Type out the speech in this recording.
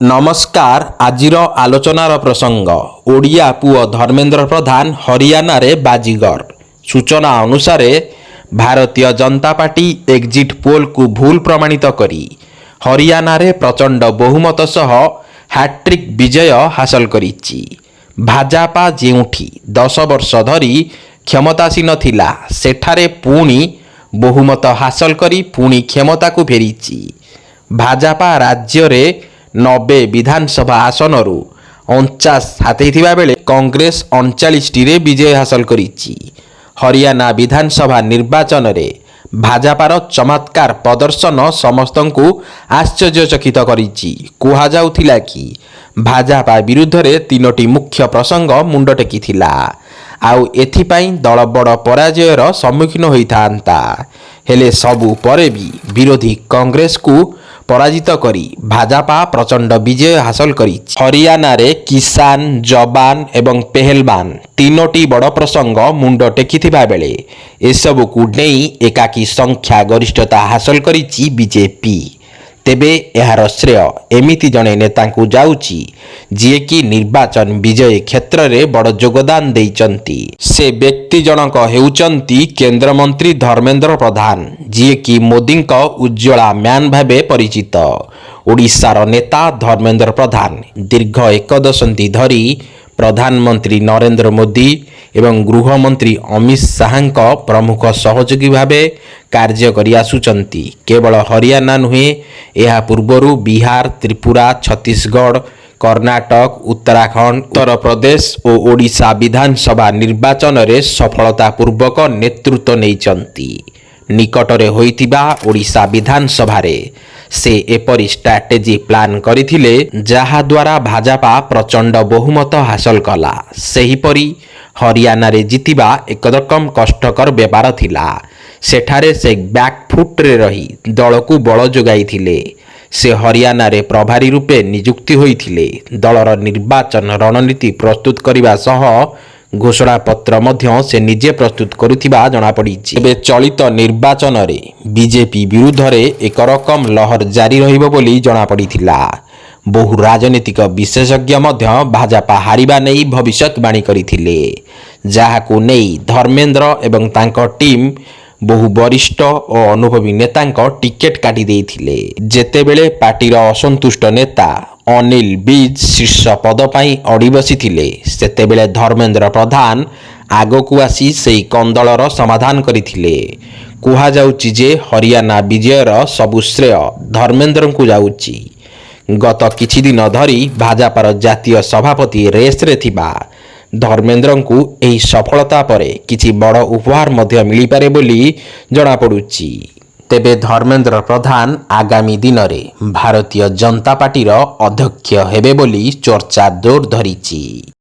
ନମସ୍କାର। ଆଜିର ଆଲୋଚନାର ପ୍ରସଙ୍ଗ, ଓଡ଼ିଆ ପୁଅ ଧର୍ମେନ୍ଦ୍ର ପ୍ରଧାନ ହରିୟାଣାରେ ବାଜିଗର। ସୂଚନା ଅନୁସାରେ, ଭାରତୀୟ ଜନତା ପାର୍ଟି ଏକ୍ଜିଟ୍ ପୋଲ୍କୁ ଭୁଲ ପ୍ରମାଣିତ କରି ହରିୟାଣାରେ ପ୍ରଚଣ୍ଡ ବହୁମତ ସହ ହ୍ୟାଟ୍ରିକ୍ ବିଜୟ ହାସଲ କରିଛି। ଭାଜପା ଯେଉଁଠି 10 ବର୍ଷ ଧରି କ୍ଷମତାସୀନ ଥିଲା, ସେଠାରେ ପୁଣି ବହୁମତ ହାସଲ କରି ପୁଣି କ୍ଷମତାକୁ ଫେରିଛି। ଭାଜପା ରାଜ୍ୟରେ 90 ବିଧାନସଭା ଆସନରୁ 49 ହାତେଇଥିବା ବେଳେ କଂଗ୍ରେସ 39ଟିରେ ବିଜୟ ହାସଲ କରିଛି। ହରିୟାଣା ବିଧାନସଭା ନିର୍ବାଚନରେ ଭାଜପାର ଚମତ୍କାର ପ୍ରଦର୍ଶନ ସମସ୍ତଙ୍କୁ ଆଶ୍ଚର୍ଯ୍ୟଚକିତ କରିଛି। କୁହାଯାଉଥିଲା କି, ଭାଜପା ବିରୁଦ୍ଧରେ ତିନୋଟି ମୁଖ୍ୟ ପ୍ରସଙ୍ଗ ମୁଣ୍ଡ ଟେକିଥିଲା, ଆଉ ଏଥିପାଇଁ ଦଳ ବଡ଼ ପରାଜୟର ସମ୍ମୁଖୀନ ହୋଇଥାନ୍ତା। ହେଲେ ସବୁ ପରେ ବି ବିରୋଧୀ କଂଗ୍ରେସକୁ ପରାଜିତ କରି ଭାଜପା ପ୍ରଚଣ୍ଡ ବିଜୟ ହାସଲ କରିଛି। ହରିୟାଣାରେ କିଷାନ, ଯବାନ ଏବଂ ପେହେଲବାନ ତିନୋଟି ବଡ଼ ପ୍ରସଙ୍ଗ ମୁଣ୍ଡ ଟେକିଥିବା ବେଳେ ଏସବୁକୁ ଡେଇଁ ଏକାକୀ ସଂଖ୍ୟା ଗରିଷ୍ଠତା ହାସଲ କରିଛି ବିଜେପି। ତେବେ ଏହାର ଶ୍ରେୟ ଏମିତି ଜଣେ ନେତାଙ୍କୁ ଯାଉଛି, ଯିଏକି ନିର୍ବାଚନ ବିଜୟ କ୍ଷେତ୍ରରେ ବଡ଼ ଯୋଗଦାନ ଦେଇଛନ୍ତି। ସେ ବ୍ୟକ୍ତି ଜଣକ ହେଉଛନ୍ତି କେନ୍ଦ୍ରମନ୍ତ୍ରୀ ଧର୍ମେନ୍ଦ୍ର ପ୍ରଧାନ, ଯିଏକି ମୋଦିଙ୍କ ଉଜ୍ଜ୍ୱଳା ମ୍ୟାନ୍ ଭାବେ ପରିଚିତ। ଓଡ଼ିଶାର ନେତା ଧର୍ମେନ୍ଦ୍ର ପ୍ରଧାନ ଦୀର୍ଘ ଏକ ଦଶନ୍ଧି ଧରି ପ୍ରଧାନମନ୍ତ୍ରୀ ନରେନ୍ଦ୍ର ମୋଦି ଏବଂ ଗୃହମନ୍ତ୍ରୀ ଅମିତ ଶାହାଙ୍କ ପ୍ରମୁଖ ସହଯୋଗୀ ଭାବେ କାର୍ଯ୍ୟ କରି ଆସୁଛନ୍ତି। କେବଳ ହରିୟାଣା ନୁହେଁ, ଏହା ପୂର୍ବରୁ ବିହାର, ତ୍ରିପୁରା, ଛତିଶଗଡ଼, କର୍ଣ୍ଣାଟକ, ଉତ୍ତରାଖଣ୍ଡ, ଉତ୍ତରପ୍ରଦେଶ ଓ ଓଡ଼ିଶା ବିଧାନସଭା ନିର୍ବାଚନରେ ସଫଳତା ପୂର୍ବକ ନେତୃତ୍ୱ ନେଇଛନ୍ତି। ନିକଟରେ ହୋଇଥିବା ଓଡ଼ିଶା ବିଧାନସଭାରେ ସେ ଏପରି ଷ୍ଟ୍ରାଟେଜି ପ୍ଲାନ୍ କରିଥିଲେ, ଯାହାଦ୍ୱାରା ଭାଜପା ପ୍ରଚଣ୍ଡ ବହୁମତ ହାସଲ କଲା। ସେହିପରି ହରିୟାଣାରେ ଜିତିବା ଏକରକମ କଷ୍ଟକର ବ୍ୟାପାର ଥିଲା। ସେଠାରେ ସେ ବ୍ୟାକଫୁଟରେ ରହି ଦଳକୁ ବଳ ଯୋଗାଇଥିଲେ। ସେ ହରିୟାଣାରେ ପ୍ରଭାରୀ ରୂପେ ନିଯୁକ୍ତି ହୋଇଥିଲେ। ଦଳର ନିର୍ବାଚନ ରଣନୀତି ପ୍ରସ୍ତୁତ କରିବା ସହ ଘୋଷଣାପତ୍ର ମଧ୍ୟ ସେ ନିଜେ ପ୍ରସ୍ତୁତ କରୁଥିବା ଜଣାପଡ଼ିଛି। ତେବେ ଚଳିତ ନିର୍ବାଚନରେ ବିଜେପି ବିରୁଦ୍ଧରେ ଏକରକମ ଲହର ଜାରି ରହିବ ବୋଲି ଜଣାପଡ଼ିଥିଲା। ବହୁ ରାଜନୈତିକ ବିଶେଷଜ୍ଞ ମଧ୍ୟ ଭାଜପା ହାରିବା ନେଇ ଭବିଷ୍ୟତବାଣୀ କରିଥିଲେ, ଯାହାକୁ ନେଇ ଧର୍ମେନ୍ଦ୍ର ଏବଂ ତାଙ୍କ ଟିମ୍ ବହୁ ବରିଷ୍ଠ ଓ ଅନୁଭବୀ ନେତାଙ୍କ ଟିକେଟ୍ କାଟି ଦେଇଥିଲେ। ଯେତେବେଳେ ପାର୍ଟିର ଅସନ୍ତୁଷ୍ଟ ନେତା ଅନିଲ ବିଜ ଶୀର୍ଷ ପଦ ପାଇଁ ଅଡ଼ି ବସିଥିଲେ, ସେତେବେଳେ ଧର୍ମେନ୍ଦ୍ର ପ୍ରଧାନ ଆଗକୁ ଆସି ସେହି କନ୍ଦଳର ସମାଧାନ କରିଥିଲେ। କୁହାଯାଉଛି ଯେ ହରିୟାଣା ବିଜୟର ସବୁ ଶ୍ରେୟ ଧର୍ମେନ୍ଦ୍ରଙ୍କୁ ଯାଉଛି। ଗତ କିଛି ଦିନ ଧରି ଭାଜପାର ଜାତୀୟ ସଭାପତି ରେସ୍ରେ ଥିବା ଧର୍ମେନ୍ଦ୍ରଙ୍କୁ ଏହି ସଫଳତା ପରେ କିଛି ବଡ଼ ଉପହାର ମଧ୍ୟ ମିଳିପାରେ ବୋଲି ଜଣାପଡ଼ୁଛି। ତେବେ ଧର୍ମେନ୍ଦ୍ର ପ୍ରଧାନ ଆଗାମୀ ଦିନରେ ଭାରତୀୟ ଜନତା ପାର୍ଟିର ଅଧ୍ୟକ୍ଷ ହେବେ ବୋଲି ଚର୍ଚ୍ଚା ଜୋର ଧରିଛି।